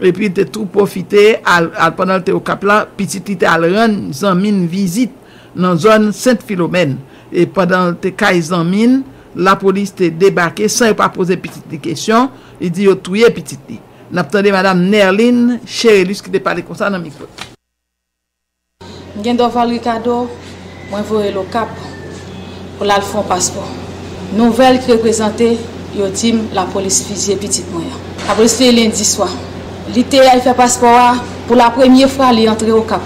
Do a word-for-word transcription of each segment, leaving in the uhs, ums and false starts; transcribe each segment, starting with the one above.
Epi l te tou pwofite al, al pandan l te Okap la, pitit li te al rann zanmi n vizit nan zòn Sent Filomèn. E pandan l te kay zanmi n, lapolis te debake san yo pa poze pitit li kesyon, li di yo touye pitit li. N ap tande madanm Nerline Cherelus ki te pale konsa nan mikwo. M gen Dorval Ricardo, mwen voye l Okap pou l al fè yon paspò. Nouvèl ki reprezante yo di m lapolis fizye pitit mwen an. Lapolis fizye l lendi swa. Li te al fè paspò a, pou la premye fwa li antre Okap.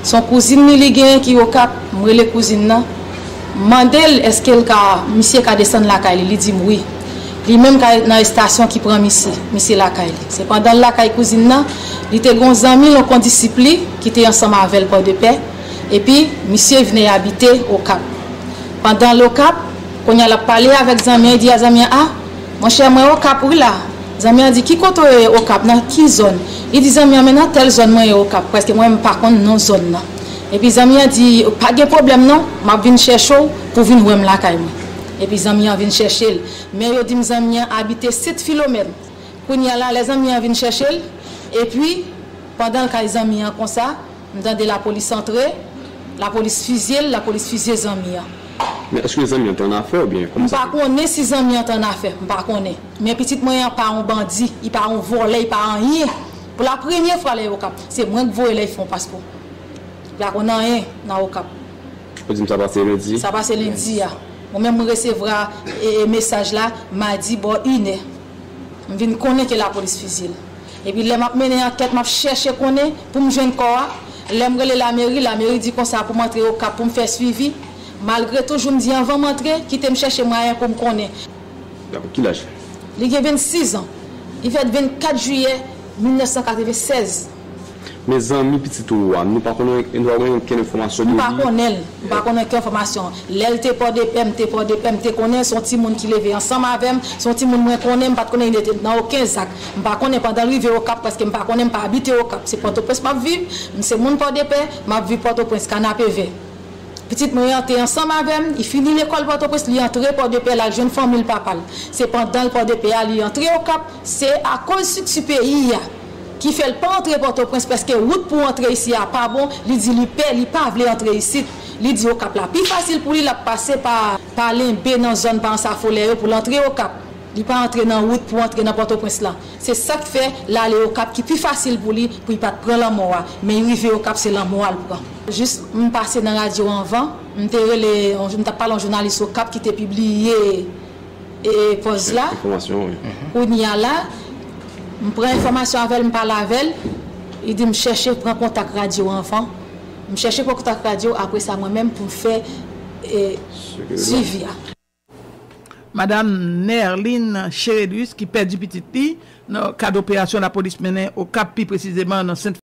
Se yon kouzin li li genyen ki Okap, m rele kouzin nan. M mande l èske l ka, misye ka desann lakay li, li di m wi. Li menm ka nan estasyon ki pran misye, misye lakay li. Se pandan l lakay kouzin nan, li te gen yon zanmi l, yon kondisip li, ki te ansanm avè l Pòdepè, epi misye vin abite Okap. Pandan l Okap, kounye a l ap pale avèk zanmi an, li di a zanmi an, a, monchè, mwen Okap wi la. Zanmi an di, ki kote w ye Okap, nan ki zòn? Li di zanmi an, men nan tèl zòn mwen ye Okap, prèske mwen m pa konn non zòn nan. Epi zanmi an di, pa gen pwoblèm non, m ap vin chèche w pou vin wè m lakay mwen. Epi zanmi an vin chèche l. Men yo di m zanmi an abite Sent Filomèn. Kounye a la, lè zanmi an vin chèche l, epi pandan l kay zanmi an konsa, m tande lapolis antre, lapolis fizye l, lapolis fizye zanmi an. Men èske zanmi an te annafè oubyen kòman sa fèt? M pa konnen si zanmi an te annafè, m pa konnen. Men pitit mwen an pa yon bandi, li pa yon vòlè, li pa anyen. Pou la premye fwa lè yo Okap, se mwen k voye l al fè yon paspò. Li pa konn anyen nan Okap. Ou di m sa pase lendi? Sa pase lendi a. Mwen menm mwen resevwa e, e, mesaj la madi bò inè. M vin konnen ke lapolis fizye l. Epi lè m ap mennen ankèt, m ap chèche konnen pou m jwenn kò a. Lè m rele lameri, lameri di konsa pou m antre Okap pou m fè swivi. Malgre toujou m di anvan m antre, kite m chèche mwayen pou m konnen. Dakò, ki laj li? Li gen vennsis an. Li fèt vennkat jiyè mil nèf san katreven sèz. Men zanmi pitit ou a, nou pa konnen, nou pa gen okenn enfòmasyon de li? M pa konnen l. M pa konnen okenn enfòmasyon. Lè l te Pòdepè, m te Pòdepè, m te konnen l se yon timoun ki leve ansanm avè m, se yon timoun mwen konnen, m pa t konnen li te nan okenn zak. M pa konnen pandan l rive Okap, paske m pa konnen, m pa abite Okap. Se Pòtoprens m ap viv, m se moun Pòdepè, m ap viv Pòtoprens, Kanapevè. Pitit mwen an te ansanm avè m, li fini lekòl Pòtoprens, li antre Pòdepè, l al jwenn fanmi l papa l. Se pandan l Pòdepè a, li antre Okap, se akoz estrikti peyi a ki fè l pa antre Pòtoprens, paske wout pou antre isi a pa bon, li di li pè, li pa vle antre isit. Li di Okap la pi fasil pou li, l ap pase pa, pa Lenbe nan zòn pa Ansafolè yo pou l antre Okap. Li pa antre nan wout pou antre nan Pòtoprens lan. Se sa k fè l ale Okap ki pi fasil pou li, pou li pa t pran lanmò a. Men li rive Okap, se lanmò a l pran. Jis m pase nan radyo anvan, m te rele, m t ap pale yon jounalis Okap ki te pibliye, e, e, pòz la. Enfòmasyon, wi. Kounye a la, m pran enfòmasyon avè l, m pale avè l. Li di m chèche pran kontak radyo anvan. M chèche pran kontak radyo, apre sa mwen menm pou m fè, e, swivi a. Madanm Nerline Cherelus ki pèdi pitit li nan kad operasyon lapolis mennen Okap, pi presizeman nan Sent